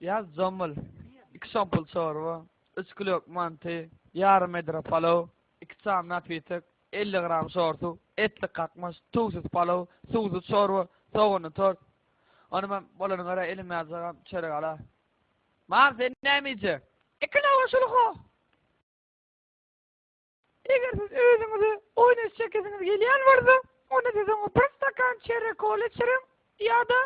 Ýaz jommul. Iki şompul çorba, üç kilok manty, ýarym bedre palaw, iki çam napitek, 50 gram şor suw, etli kakmaş, tuzsuz palaw, suwsuz çorba, soganly tort. Ony men bolanyna görä elim ýazjagam çörek ala. Mam sen näme iýjek? Iki nowra şulha. Eger siz özüňizi oýnaş çekesiňiz gelýän bolsa, onda siz oňa bir stakan çerri kola içiriň ýa-da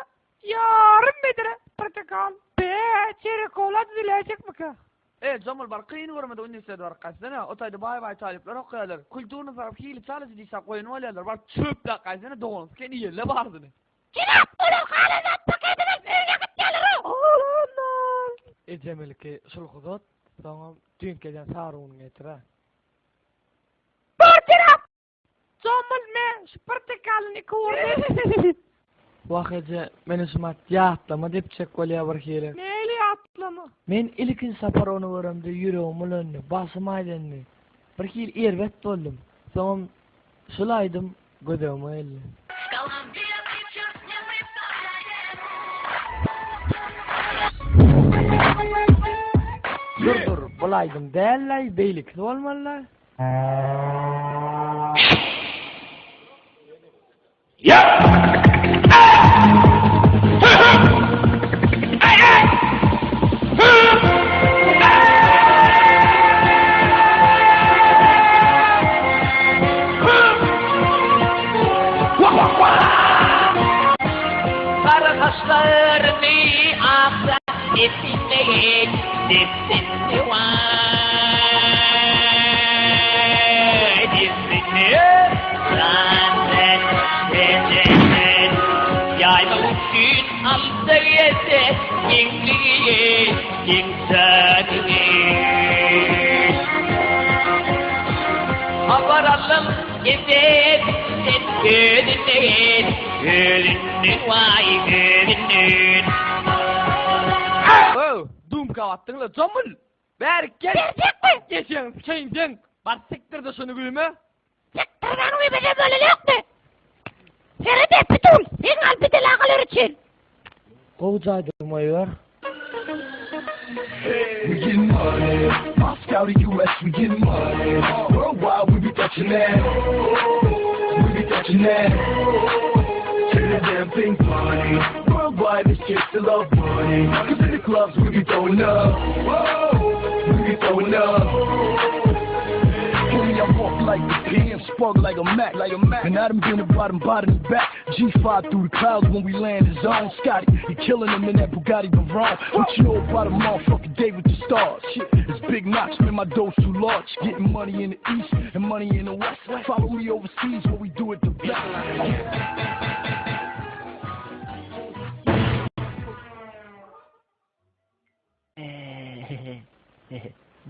ýarym bedre portakal. Be, çerri kola düzüläýjekmikä? E, Jomul bar, kyn görmedi uniwersitete baryp gaýtsana. O taýda baý-baý talyplar okaýarlar. Kulturny saryp hili çalyjy diýşap goýun bolýarlar. Baryp çöpläp gaýtsana dogan, sen iýeli barsyny. Jenap, olar galan zat paketini alyp öýüne gitýärler-ow! Oglanlar! Ejem ilki şulhy uzat, soňam düýnki eden sary unuňy getir-ä. Bor jenap! Jomul me, şu portakalyny iki urdy. Wah eje, meni şumat ýatlama depjek bolýa bir hili. Nähili ýatlama? Men ilkinji sapar ony göremde ýüregim bulandy, başym aýlandy. Bir hili erbet boldum. Soňam şul aýdym gözegime geldi. Dur dur, bul aýdym däl-laý, beýlekisi bolmaly-la. Gara saçlaryny aksa depsinle depsinle vay depsinle Zannet cennet Yayma uçun alsa gelse Gençliği gençliği Habar aldım Ezetten özünden Özünden vay özünden Öw, dumka batdyň-la, Jomul! Bärik gel! Berjekmi? Geçeň, sikeýin sen! Bar sikdir-de şuny güýme! Sikdirmäň güýmede bolanokmy? Seret epitul, seň al bidel agalar üçin. Gowy jaýda goýber. We getting money, Moscow to US, we getting money. Worldwide, we be touching that. We be touching that. To the damn thing money. Worldwide, it's just to love money. Cause in the clubs, we be throwing up. We be throwing up. Homie, I walk like the PM, spark like a Mac, like a Mac. And I done been the bottom, bottom, back. G5 through the clouds when we land his own. Scotty, he killing him in that Bugatti Veyron. What you know about a motherfucking day with the stars? Shit, it's big knocks, man, my dough too large. Getting money in the east and money in the west. Follow me overseas, what we do it the best.